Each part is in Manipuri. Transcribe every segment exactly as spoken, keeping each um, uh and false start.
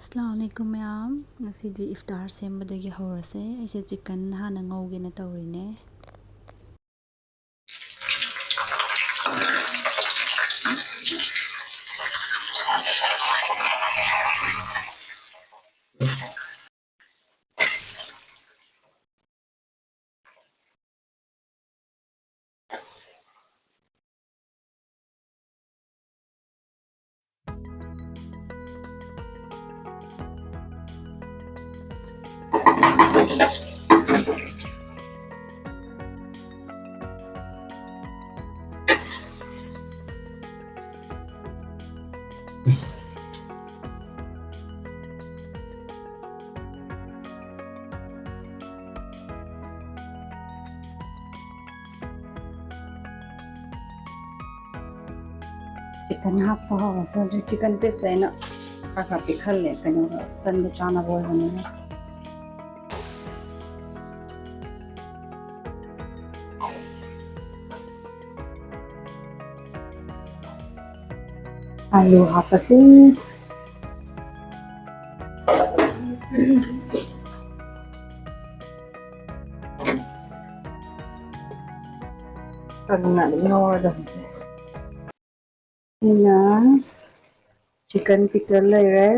ꯑꯁꯂꯥꯃꯨ ꯑꯂꯥꯏꯀꯨꯝ ꯃꯌꯥꯝ, ꯉꯁꯤꯗꯤ ꯏꯐꯇꯥꯔ ꯁꯦꯝꯕꯗꯒꯤ ꯍꯧꯔꯁꯦ꯫ ꯑꯩꯁꯦ ꯆꯤꯀꯟ ꯍꯥꯟꯅ ꯉꯧꯒꯦꯅ ꯇꯧꯔꯤꯅꯦ꯫ ꯆꯤꯀꯟ ꯍꯥꯞꯄ ꯍꯧꯔꯁꯦ꯫ ꯍꯧꯖꯤꯛ ꯆꯤꯀꯟ ꯄꯤꯁꯁꯦ ꯑꯩꯅ ꯈꯔ ꯈꯔ ꯄꯤꯛꯍꯜꯂꯦ, ꯀꯩꯅꯣ, ꯇꯟꯗ ꯆꯥꯅꯕ ꯑꯣꯏꯕꯅꯤꯅ꯫ ꯑꯂꯨ ꯍꯥꯞꯄꯁꯤ꯫ ꯀꯪꯅ ꯑꯗꯨꯝ ꯉꯧꯔꯗꯕꯁꯦ꯫ ꯁꯤꯅ ꯆꯤꯀꯟ ꯄꯤꯀꯜ ꯂꯩꯔꯦ꯫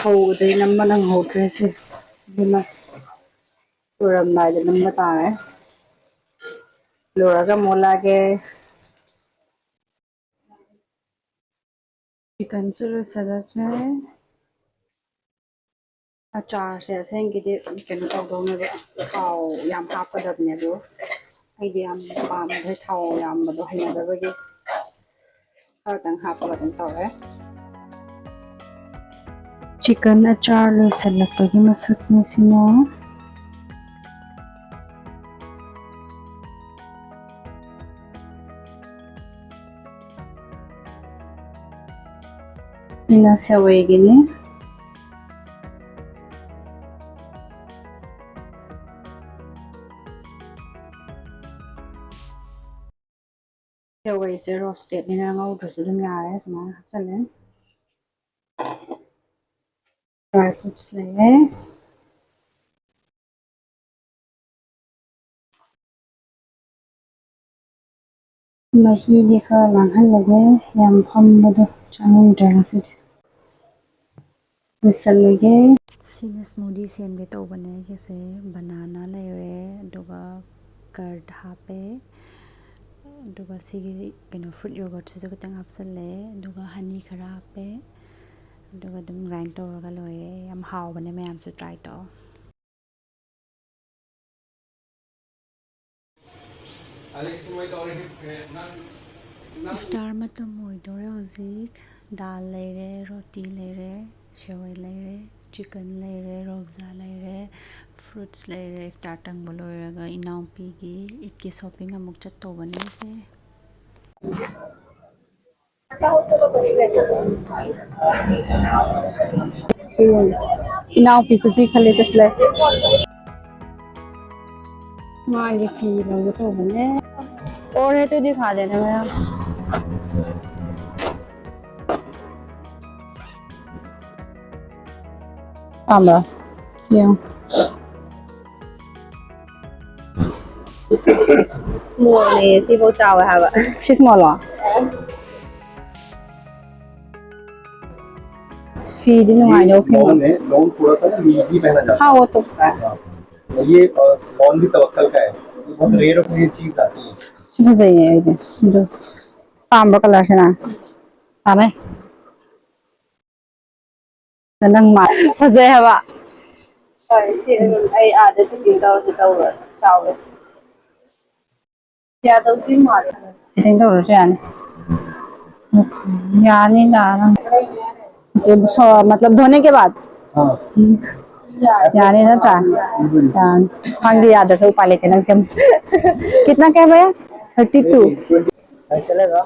ꯍꯧꯕꯗꯩ ꯅꯝꯕ ꯅꯪꯍꯧꯗ꯭ꯔꯦ ꯁꯦ꯫ ꯑꯗꯨꯅ ꯂꯣꯏꯔꯝꯗꯥꯏꯗ ꯅꯝꯕ ꯇꯥꯔꯦ꯫ ꯂꯣꯏꯔꯒ ꯑꯃꯨꯛ ꯑꯣꯜꯂꯛꯑꯒꯦ꯫ ꯆꯤꯀꯟꯁꯨ ꯂꯣꯏꯁꯤꯜꯂꯛꯈ꯭ꯔꯦ꯫ ꯑꯆꯥꯔꯁꯦ ꯑꯁꯦꯡꯒꯤꯗꯤ ꯀꯩꯅꯣ ꯇꯧꯗꯧꯅꯦꯕ, ꯊꯥꯎ ꯌꯥꯝ ꯍꯥꯞꯀꯗꯕꯅꯦ, ꯑꯗꯣ ꯑꯩꯗꯤ ꯌꯥꯝ ꯄꯥꯝꯗ꯭ꯔꯦ ꯊꯥꯎ ꯌꯥꯝꯕꯗꯣ ꯍꯩꯅꯗꯕꯒꯤ꯫ ꯈꯔꯇꯪ ꯍꯥꯞꯄꯒ ꯑꯗꯨꯝ ꯇꯧꯔꯦ꯫ ꯆꯤꯀꯟ ꯑꯆꯥꯔ ꯂꯣꯏꯁꯤꯜꯂꯛꯄꯒꯤ ꯃꯁꯛꯅꯤ ꯁꯤꯅ꯫ ꯁꯤꯅ ꯁꯦꯋꯩꯒꯤꯅꯤ꯫ ꯁꯦꯋꯩꯁꯦ ꯔꯣꯁꯇꯦꯠꯅꯤꯅ ꯉꯧꯗ꯭ꯔꯁꯨ ꯑꯗꯨꯝ ꯌꯥꯔꯦ, ꯁꯨꯃꯥꯏꯅ ꯍꯥꯞꯆꯜꯂꯦ꯫ ꯗ꯭ꯔꯥꯏ ꯐ꯭ꯔꯨꯠꯁ ꯂꯩꯔꯦ꯫ ꯃꯍꯤꯗꯤ ꯈꯔ ꯂꯥꯡꯍꯜꯂꯒꯦ, ꯌꯥꯝ ꯐꯝꯕꯗꯣ ꯆꯥꯅꯤꯡꯗ꯭ꯔꯦ ꯉꯁꯤꯗꯤ꯫ ꯂꯣꯏꯁꯜꯂꯒꯦ꯫ ꯁꯤꯅ ꯁ꯭ꯃꯨꯗꯤ ꯁꯦꯝꯒꯦ ꯇꯧꯕꯅꯦ ꯑꯩꯒꯤꯁꯦ꯫ ꯕꯅꯥꯅꯥ ꯂꯩꯔꯦ, ꯑꯗꯨꯒ ꯀꯔꯗ ꯍꯥꯞꯄꯦ, ꯑꯗꯨꯒ ꯁꯤꯒꯤ ꯀꯩꯅꯣ ꯐ꯭ꯔꯨꯠ ꯌꯣꯒꯔꯠꯁꯤꯁꯨ ꯈꯤꯇꯪ ꯍꯥꯞꯆꯜꯂꯦ, ꯑꯗꯨꯒ ꯍꯅꯤ ꯈꯔ ꯍꯥꯞꯄꯦ, ꯑꯗꯨꯒ ꯑꯗꯨꯝ ꯒ꯭ꯔꯥꯏꯟ ꯇꯧꯔꯒ ꯂꯣꯏꯔꯦ꯫ ꯌꯥꯝ ꯍꯥꯎꯕꯅꯦ, ꯃꯌꯥꯝꯁꯨ ꯇ꯭ꯔꯥꯏ ꯇꯧ꯫ ꯏꯐꯇꯥꯔ ꯃꯇꯝ ꯑꯣꯏꯗꯣꯔꯦ ꯍꯧꯖꯤꯛ꯫ ꯗꯥꯜ ꯂꯩꯔꯦ, ꯔꯣꯇꯤ ꯂꯩꯔꯦ, ꯁꯦꯋꯩ ꯂꯩꯔꯦ, ꯆꯤꯀꯟ ꯂꯩꯔꯦ, ꯔꯣꯕꯖꯥ ꯂꯩꯔꯦ, ꯐ꯭ꯔꯨꯠꯁ ꯂꯩꯔꯦ꯫ ꯏꯐꯇꯥꯔ ꯇꯪꯕ ꯂꯣꯏꯔꯒ ꯏꯅꯥꯎꯄꯤꯒꯤ ꯏꯠꯀꯤ ꯁꯣꯞꯄꯤꯡ ꯑꯃꯨꯛ ꯆꯠꯇꯧꯕꯅꯦ ꯁꯦ꯫ ꯏꯅꯥꯎꯄꯤ ꯈꯨꯖꯤ ꯈꯜꯂꯦ ꯇꯁꯂꯦ꯫ ꯃꯥꯒꯤ ꯐꯤ ꯂꯧꯒꯦ ꯇꯧꯕꯅꯦ꯫ ꯑꯣꯔ ꯍꯦ ꯇꯨꯗꯤ ꯈꯥ ꯂꯦꯅ ꯃꯌꯥꯝ꯫ ꯄꯥꯝꯕ꯭ꯔꯣ? ꯌꯦꯡꯉꯣ꯫ ꯁ꯭ꯃꯣꯜꯅꯦ, ꯁꯤꯐꯧ ꯆꯥꯎꯋꯦ ꯍꯥꯏꯕ꯫ ꯁꯤ ꯁ꯭ꯃꯣꯜꯂꯣ? ꯐꯤꯗꯤ ꯅꯨꯡꯉꯥꯏꯗꯧ ꯐꯤ ꯃꯥꯜꯂꯦ꯫ ꯍꯥꯎ, ꯑꯇꯣꯞꯄ꯫ ꯁꯤ ꯐꯖꯩꯌꯦ ꯑꯩꯗꯤ꯫ ꯑꯗꯨ ꯄꯥꯝꯕ ꯀꯂꯔꯁꯤꯅ? ꯄꯥꯝꯃꯦ꯫ ꯅꯪ ꯃꯥ ꯐꯖꯩ ꯍꯥꯏꯕ꯫ ꯍꯣꯏ, ꯁꯤ ꯑꯗꯨꯝ ꯑꯩ ꯑꯥꯗ ꯐꯤꯠꯇꯤꯡ ꯇꯧꯔꯁꯨ ꯇꯧꯔꯣꯏ, ꯆꯥꯎꯋꯦ꯫ ꯌꯥꯗꯧꯗꯤ ꯃꯥꯜꯂꯦ꯫ ꯐꯤꯠꯇꯤꯡ ꯇꯧꯔꯁꯨ ꯌꯥꯅꯤ꯫ ꯌꯥꯅꯤꯗ ꯅꯪ꯫ ꯁꯣ-, मतलब धोने के बाद? हाँ। ꯌꯥꯅꯤ ꯅꯠꯇ꯭ꯔꯥ? ꯌꯥꯅꯤ꯫ ꯈꯪꯗꯦ, ꯌꯥꯗ꯭ꯔꯁꯨ ꯎꯄꯥꯏ ꯂꯩꯇꯦ, ꯅꯪ ꯁꯦꯝ-, कितना क्या है भैया? Thirty two. चलेगा।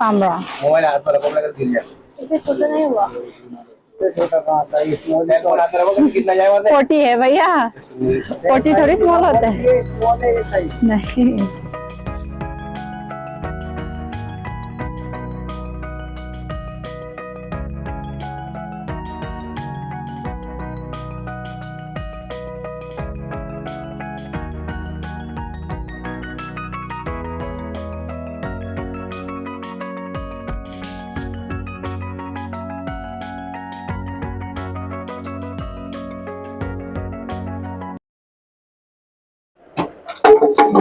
ꯄꯥꯝꯕ꯭ꯔꯣ? मोबाइल हाथ में रखो, मेरा गिर जाए। इससे छोटा नहीं हुआ। इससे छोटा कहाँ था? ये स्मॉल ही तो। फोर्टी है भैया, फोर्टी थोड़ी स्मॉल होता है। ये स्मॉल है, ये साइज। नहीं।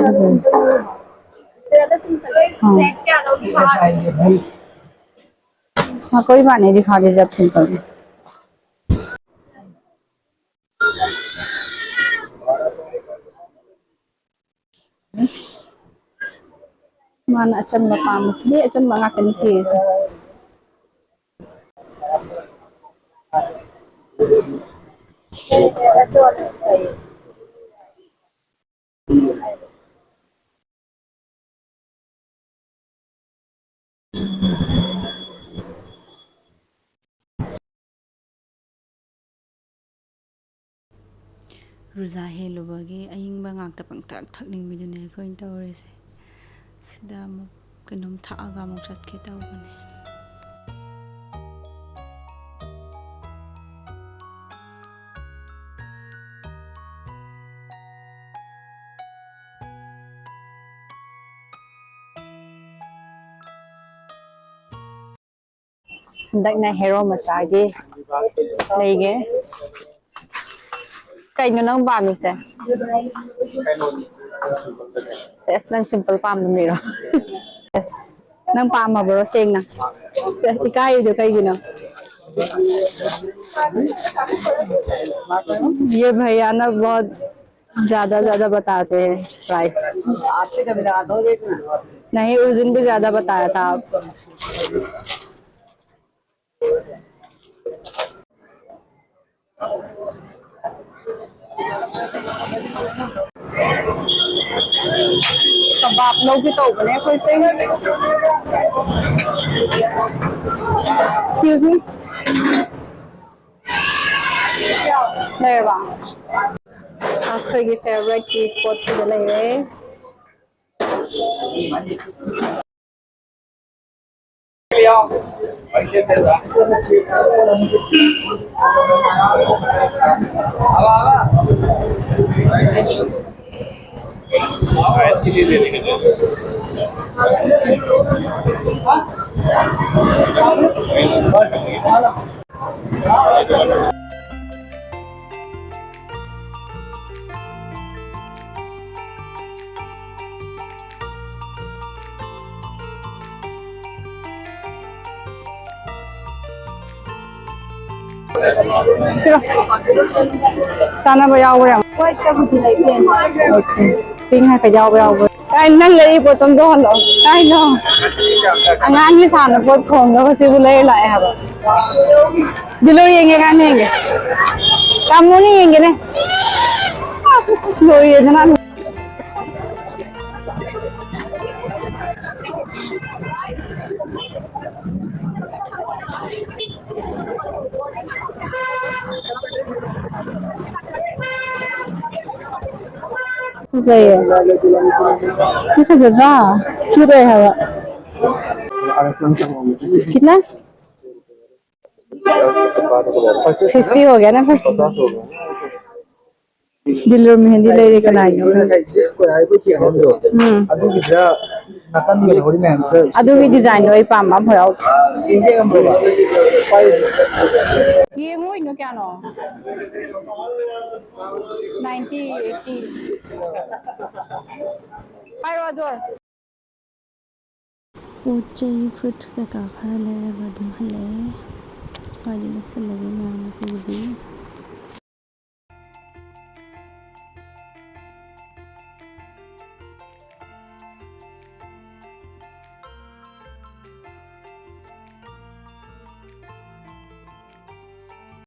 हाँ। हाँ, कोई बात नहीं, दिखा दीजिए आप सिंपल में। ꯃꯥꯅ ꯑꯆꯝꯕ ꯄꯥꯝꯕꯁꯤꯗꯤ ꯑꯆꯝꯕ ꯉꯥꯛꯇꯅꯤ ꯊꯤꯔꯤꯁꯦ꯫ ꯔꯨꯖꯥ ꯍꯦꯜꯂꯨꯕꯒꯤ ꯑꯏꯪꯕ ꯉꯥꯛꯇ ꯄꯪꯊꯛ ꯊꯛꯅꯤꯡꯕꯤꯗꯨꯅꯦ ꯑꯩꯈꯣꯏꯅ ꯇꯧꯔꯤꯁꯦ꯫ ꯁꯤꯗ ꯑꯃꯨꯛ ꯀꯩꯅꯣꯝ ꯊꯛꯑꯒ ꯑꯃꯨꯛ ꯆꯠꯀꯦ ꯇꯧꯕꯅꯦ꯫ ꯍꯟꯗꯛꯅ ꯍꯦꯔꯣ ꯃꯆꯥꯒꯤ ꯂꯩꯒꯦ꯫ ꯀꯩꯅꯣ ꯅꯪ ꯄꯥꯝꯃꯤꯁꯦ? ꯁꯦꯁ, ꯅꯪ ꯁꯤꯝꯄꯜ ꯄꯥꯝꯕ ꯃꯤꯔꯣ? ꯁꯦꯁ, ꯅꯪ ꯄꯥꯝꯃꯕ꯭ꯔꯣ ꯁꯦꯡꯅ? ꯁꯦꯁ, ꯏꯀꯥꯏꯔꯤꯗꯣ ꯀꯩꯒꯤꯅꯣ? ये भैया ना बहुत ज्यादा ज्यादा बताते हैं प्राइस। आपसे कभी लगा दो रेट में। नहीं, उस दिन भी ज्यादा बताया था आप। ꯀꯕꯥꯕ ꯂꯧꯒꯦ ꯇꯧꯕꯅꯦ ꯑꯩꯈꯣꯏꯁꯦ꯫ Excuse me. ꯂꯩꯔꯕ? ꯑꯩꯈꯣꯏꯒꯤ ꯐꯦꯚꯔꯥꯏꯠ ꯇꯤ ꯁ꯭ꯄꯣꯠꯁꯤꯗ ꯂꯩꯔꯦ꯫ ꯄꯤꯔꯣ꯫ ꯆꯥꯅꯕ ꯌꯥꯎꯕ꯭ꯔꯥ ꯌꯦꯡꯉꯣ꯫ ꯋꯥꯏꯠꯇꯕꯨꯗꯤ ꯂꯩ, ꯄ꯭ꯂꯦꯟ꯫ ꯑꯣꯀꯦ꯫ ꯄꯤꯡ ꯍꯥꯏꯐꯦꯠ ꯌꯥꯎꯕ ꯌꯥꯎꯕ꯭ꯔꯥ? ꯀꯥꯏ, ꯅꯪ ꯂꯩꯔꯤ ꯄꯣꯠꯇꯣ ꯑꯝꯇ ꯍꯣꯜꯂꯛꯑꯣ꯫ ꯀꯥꯏꯅꯣ? ꯑꯉꯥꯡꯒꯤ ꯁꯥꯟꯅꯄꯣꯠ ꯈꯣꯡꯅꯕꯁꯤꯕꯨ ꯂꯩꯔ ꯂꯥꯛꯑꯦ ꯍꯥꯏꯕ꯫ ꯕꯤꯂꯨ ꯌꯦꯡꯒꯦ, ꯀꯥꯏꯅ ꯌꯦꯡꯒꯦ? ꯇꯥꯃꯣꯅ ꯌꯦꯡꯒꯦꯅꯦ꯫ ꯑꯁ, ꯂꯣꯏꯔꯦꯗꯅ꯫ ꯐꯖꯩꯌꯦ꯫ ꯁꯤ ꯐꯖꯗ꯭ꯔꯥ? Cute ꯑꯣꯏ ꯍꯥꯏꯕ꯫ कितना? फिफ्टी हो गया ना फिर। दिलरुम मेहंदी ꯂꯩꯔꯦ ꯀꯅꯥꯒꯤꯅꯣ? ꯎꯝ꯫ ꯑꯗꯨꯒꯤ ꯗꯤꯖꯥꯏꯟꯗꯣ ꯑꯩ ꯄꯥꯝꯕ ꯑꯝꯐꯥꯎ ꯌꯥꯎꯗꯦ꯫ ꯌꯦꯡꯉꯣ ꯀꯩꯅꯣ ꯀꯌꯥꯅꯣ? Ninety, eighty. ꯍꯥꯏꯔꯣ ꯑꯗꯣ꯫ ꯄꯣꯠ ꯆꯩ, ꯐ꯭ꯔꯨꯠꯁ ꯀꯩꯀꯥ ꯈꯔ ꯂꯩꯔꯒ ꯑꯗꯨꯝ ꯍꯜꯂꯛꯑꯦ꯫ ꯁ꯭ꯋꯥꯏꯗ ꯂꯣꯏꯁꯤꯜꯂꯒꯦ ꯃꯌꯥꯝ ꯉꯁꯤꯒꯤꯗꯤ꯫